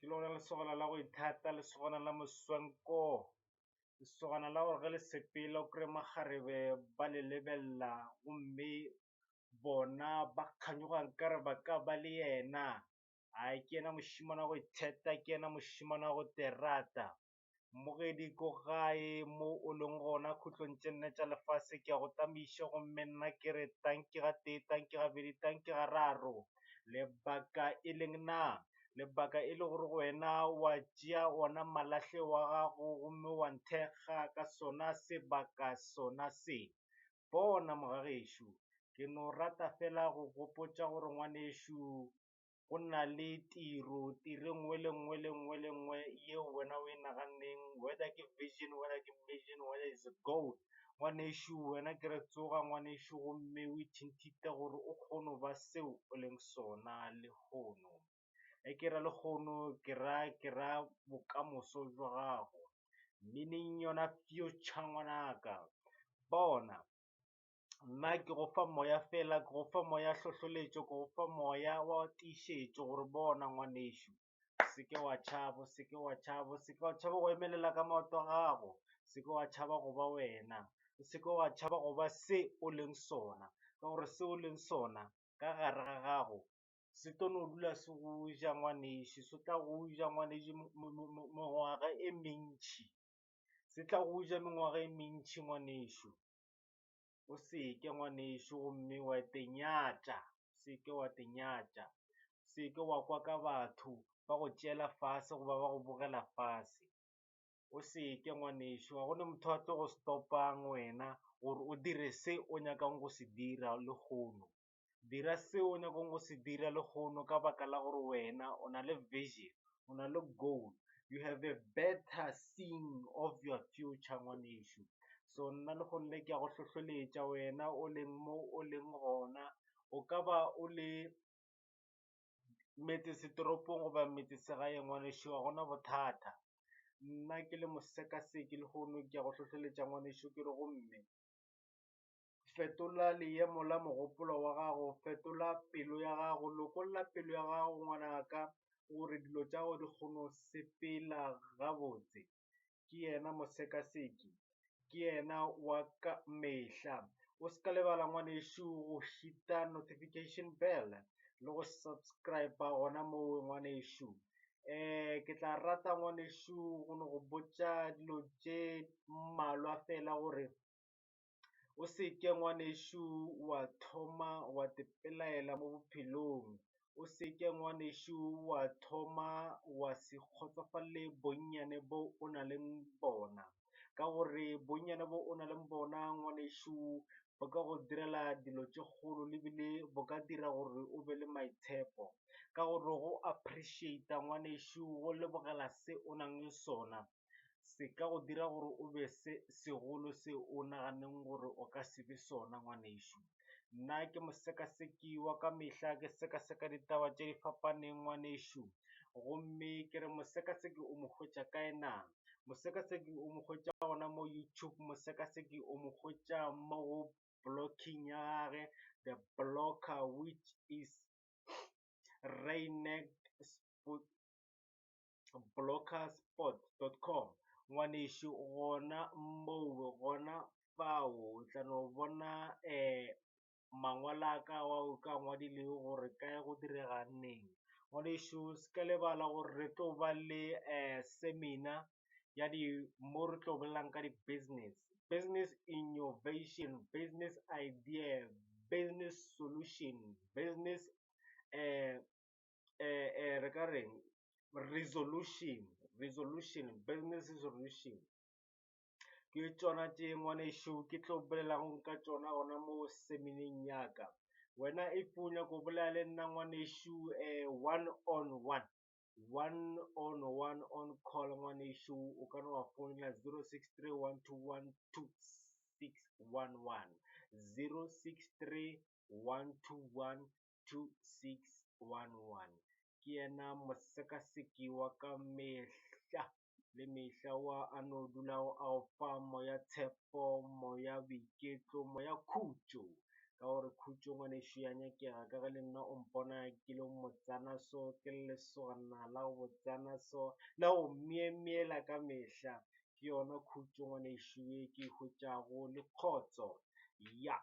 Ke lona lesogana la go ithata, lesogana la moswanko. Lesogana la gore ge le sepela o kry-e makgarebe ba le lebelela gomme bona ba kganyoga nkare ba ka ba le yena. Ai, ke yena mošemane wa go itheta, ke yena mošemane wa go terata. Mmogedi ko gae mo o leng gona khutlong tše nne tša lefase ke a go tamiša gomme nna ke re tanki ga tee, tanki gabedi, tanki gararo. Lebaka e leng na? Lebaka e le gore wena wa tšea ona malahle wa gago gomme wa nthekga ka sona sebaka sona se. Bona mogagešo, ke no rata fela go gopotša gore ngwanešu go na le tiro, tiro e nngwe le nngwe le nngwe le nngwe yeo wena o e naganneng, whether ke vision, whether ke mission, whether is a goal. Ngwanešu wena ke re tsoga ngwanešu gomme o ithintite gore o kgone go ba seo o leng sona lehono. Ge ke ra lehono ke ra ke ra bokamoso bja gago. Meaning yona future ngwanaka. Bona, nna ke go fa moya fela, ke go fa moya hlohleletšo, ke go fa moya wa tiišetšo gore bona ngwanešu, o se ke wa tšhaba, o se ke wa tšhaba, o se ke wa tšhaba go emelela ka maoto a gago, o se ke wa tšhaba go ba wena, o se ke wa tšhaba go ba se o leng sona, ka gore se o leng sona ka gare ga gago se tlo no dula se go ja ngwanešu, se tla go ja ngwanešu mengwaga e mentši, se tla go ja mengwaga e mentši ngwanešu. O se ke ngwanešu gomme wa tenyatša, o se ke wa tenyatša, o se ke wa kwa ka batho ba go tšeela fase goba ba go bogela fase. O se ke ngwanešu, ga go na motho a tlo go stopang wena gore o dire se o nyakang go se dira lehono. Dira seo o nyakang go se dira lehono ka baka la gore wena o na le vision, o na le goal, you have a better seeing of your future ngwanešu. So nna lehono le ke a go hlohleletša wena o leng mo o leng gona, o ka ba o le metsesetoropong goba metsesegaeng ngwanešu ga gona bothata. Nna ke le mosekaseki lehono ke a go hlohleletša ngwanešu ke re gomme fetola leemo la mogopolo wa gago, fetola pelo ya gago, lokolla pelo ya gago ngwanaka gore dilo tša gago di kgone go sepela gabotse. Ke yena mosekaseki, ke yena wa ka mehla. O se ka lebala ngwanešu go hita notification bell le go subscribe gona moo ngwanešu. Ke tla rata ngwanešu go no go botša dilo tše mmalwa fela gore o se ke ngwanešu wa thoma wa te pelaela mo bophelong. O se ke ngwanešu wa thoma wa se kgotsofalele bonnyane bo o na leng bona. Ka gore bonnyane bo o na leng bona ngwanešu bo ka go direla dilo tše kgolo le bile bo ka dira gore o be le maitshepo. Ka gore go appreciate-a ngwanešu, go lebogela se o nang le sona se ka go dira gore o be se segolo se o naganeng gore o ka se be sona ngwanešu. Nna ke mosekaseki wa ka mehla, ke sekaseka ditaba tše di fapaneng ngwanešu. Gomme ke re mosekaseki o mo hwetša kae na? Mosekaseki o mo hwetša gona mo YouTube, mosekaseki o mo hwetša mo go blocking ya gage, the blocker which is Raynet blockerspot.com. Ngwanešu gona moo, gona fao o tla no bona mangwalo a ka ao ke a ngwadilego gore kae go direga neng. Ngwanešu se ka lebala gore re tlo ba le seminar ya di mo re tlo bolelang ka di-business, business innovation, business idea, business solution, business re ka reng resolution, resolution, business resolution. Ke tšona tše ngwanešu ke tlo bolelago ka tšona gona mo semineng ya ka. Wena if o nyaka go bolela le nna ngwanešu one on one, one on one on call ngwanešu o ka no wa founela 063 121 2611, 063 121 2611. Ke yena mosekaseki wa ka mehla le mehla wa a no dulago a o fa moya tshepo, moya boiketlo, moya khutšo. Ka gore khutšo ngwanešu ya nyakega ka ge le nna o mpona ke le motsana so, ke le lesogana la go botsana so, la go myemyela ka mehla. Ke yona khutšo ngwanešu ye ke e hwetšago le kgotso. Ya.